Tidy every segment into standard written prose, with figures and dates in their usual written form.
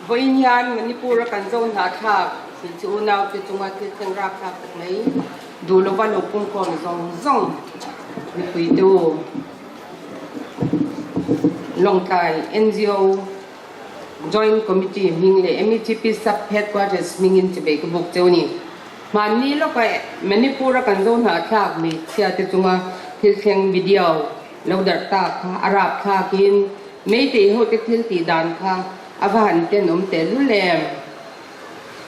Vawiin hian Manipur a kan zo hnahthlak hmeichhe unaute chunga thil thleng rapthlak tak mai duh lova lo pungkhawm zawng zawng mipuite u Lawngtlai ngo Joint Committee hming leh METP Sub Headquarters hmingin chibei ka buk cheu a ni. Hmanni lawka Manipur a kan zo hnahthlak hmeichhia te chunga thil thleng video lo darh tak kha a rapthlakin Meitei ho te thil tih dan kha a va han tenawm teh lul em?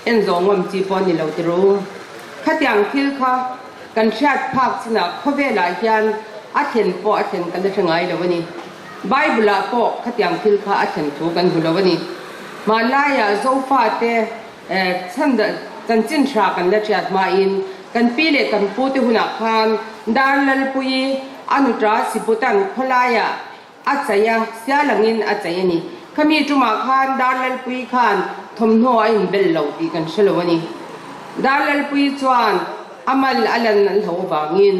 En zawh ngawm chi pawh a ni lo ti ru. Khatiang thil kha kan hriat phak chinah khawvelah hian a thlen pawh a thlen kan la hre ngai lo a ni. Bible ah pawh khatiang thil kha a thlen thu kan hmu lo a ni. Hmanlaiah Zofate chhan chanchin hra kan la hriat hmain kan pi leh kan pute hunah khan Darlalpuii a nuṭa Siputan khawlaiah A chei a, sial angin a chei a ni. Khami tumah khan Darlalpuii khan thawmhnaw a inbel lo tih kan hre lo a ni. Darlalpuii chuan a mal a lan an hlo avangin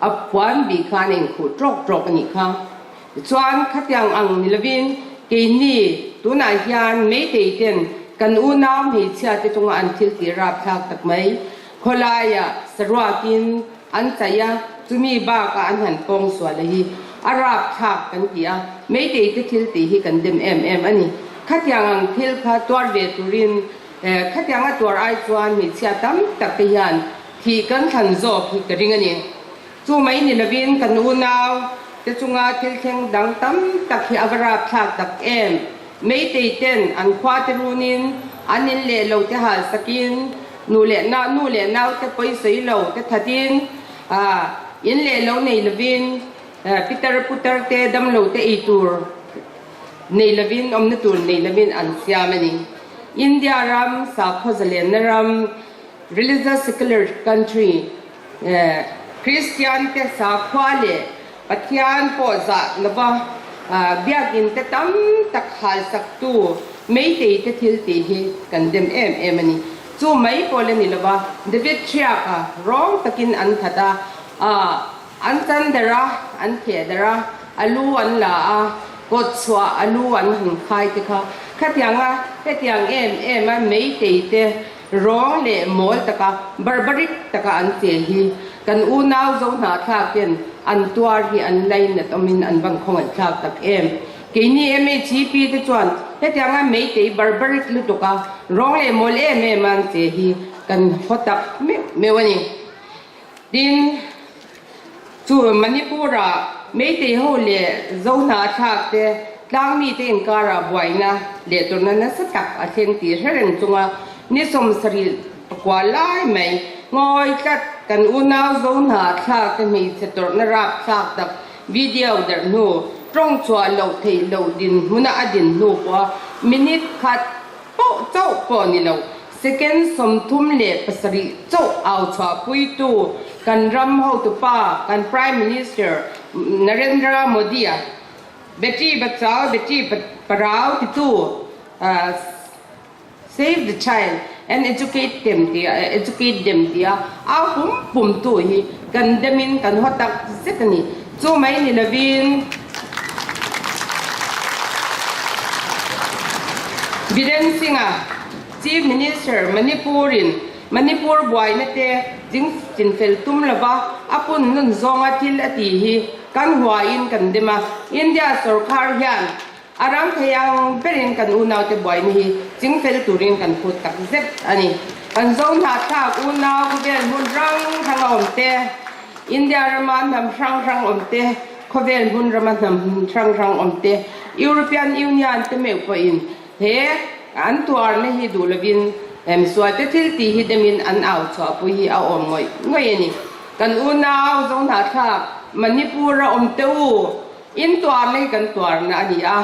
a puan bih khan a inkhuh tawk tawk a nih kha. Tichuan khatiang ang ni lovin keini tunah hian Meitei ten kan unau hmeichhia te chunga an thil tih rapthlak tak mai khawlaiah saruakin An chaih a, chumi bakah an han pawng sual a hi a rapthlak kan ti a, Meitei te thil tih hi kan dem em em a ni. Khatiang ang thil kha tuar ve turin khatiang a tuar ai chuan hmeichhia tam tak te hian thih kan thlan zawk hi ka ring a ni. Chu mai ni lovin kan unau te chunga thil thleng dang tam tak hi a va rapthlak tak em. Meitei ten an khua te runin an in leh lo te hal sakin Nu leh nau, nu leh naute pawi sawi lo te thatin in leh lo nei lovin pitar putar te damlo te ei tur nei lovin awmna tur nei lovin an siam a ni. India ram sakhaw zalenna ram, religious secular country, Kristian te sakhua leh Pathian pawh zah lova biakin te tam tak halsaktu Meitei te thil tih hi kan dem em em a ni. Chu mai pawh la ni lova David Hriaka rawng takin an that a, an chan der a, an theh der a, a lu an la a, kawt chhuah a lu an han khai te kha khatianga hetiang em em a Meitei te Rawng leh mawl taka barbaric taka an che hi kan unau zo hnahthlak ten an tuar hi an lainat awmin an van khawngaih thlak tak em. Keini MHEP te chuan hetianga meitei barbaric lutuka rawng leh mawl em em a an che hi kan haw tak meuh meuh a ni. Tin, chu Manipur-ah Meitei ho leh Zo hnahthlak te tlangmi te inkarah buaina leh tawrhna nasa tak a thleng tih hre reng chunga ni 70 pakua lai mai ngawi tlat kan unau Zo hnahthlak te hmeichhe tawrhna rapthlak tak video derh hnu tawng chhuah loh theih loh dinhmuna a din hnu pawha minute khat pawh chauh pawh ni lo, second 37 chauh au chhuahpuitu kan ram hotupa, kan Prime Minister Narendra Modi-a Beti Bachao Beti Padhao titu Save the Child and Educate Them tia Educate Them tia au pum pumtu hi kan demin kan haw tak zet a ni. Chu mai ni lovin Biren Singh-a Chief Minister Manipur-in Manipur buaina te jing chinfel tum lova a pun nun zawnga thil a tih hi kan huain kan dem a, India sorkar hian a rang thei ang berin kan unaute buaina hi chingfel turin kan phut tak zet a ni. Kan zo hnahthlak unau khawvel hmun hrang hrang a awm te, India rama hnam hrang hrang awm te, khawvel hmun rama hnam hrang hrang awm te, European Union te meuh pawhin he an tuarna hi duh lovin misualte thil tih hi demin an au chhuahpui hi a awm ngawih ngawih a ni. Kan unau zo hnahthlak Manipur a awm te u, In tuarna hi kan tuarna a ni a,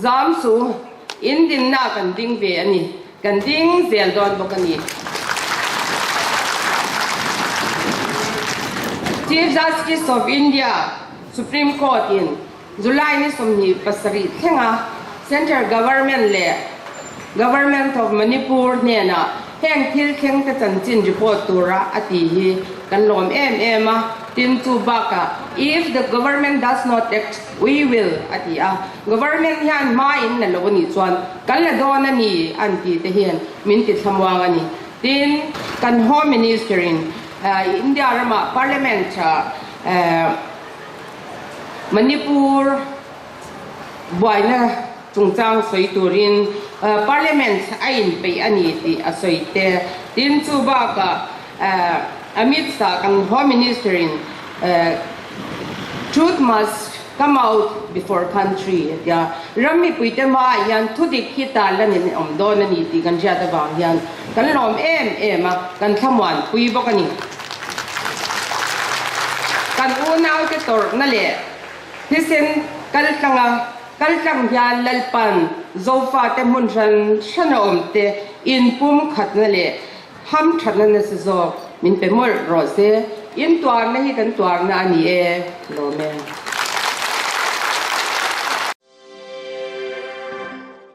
zam su, in dinna kan ding ve a ni, kan ding zel dawn bawk a ni. Chief Justice of India, Supreme Court in July ni 27 thlenga Central Government leh Government of Manipur hnenah heng thil thleng te chanchin report tura a ti hi kan lawm em em a, tin chu bakah. If the government does not act, we will a ti a. Government hian hma in la lo a nih chuan kan la dawn a ni an tih te hian min ti thlamuang a ni. Tin, kan Home Minister in India ramah Parliament Manipur buaina chungchang sawi turin Parliament a inpeih a ni tih a sawi te. Tin, chu bakah Amit Shah kan Home Minister in Truth must come out before country a tia. Ram mipuite hmaah hian thudik hi tarlan in awm dawn a ni tih kan hriat avang hian kan lawm em em a, kan thlamuanpui bawk a ni. Kan unaute tawrhna leh thisen kaltlanga kaltlang hian Lalpan Zofate hmun hran hrana awmte inpumkhatna leh Ham thatna nasa zawk min pe mawlh rawh se. In tuarna hi kan tuarna a ni e, lawm e.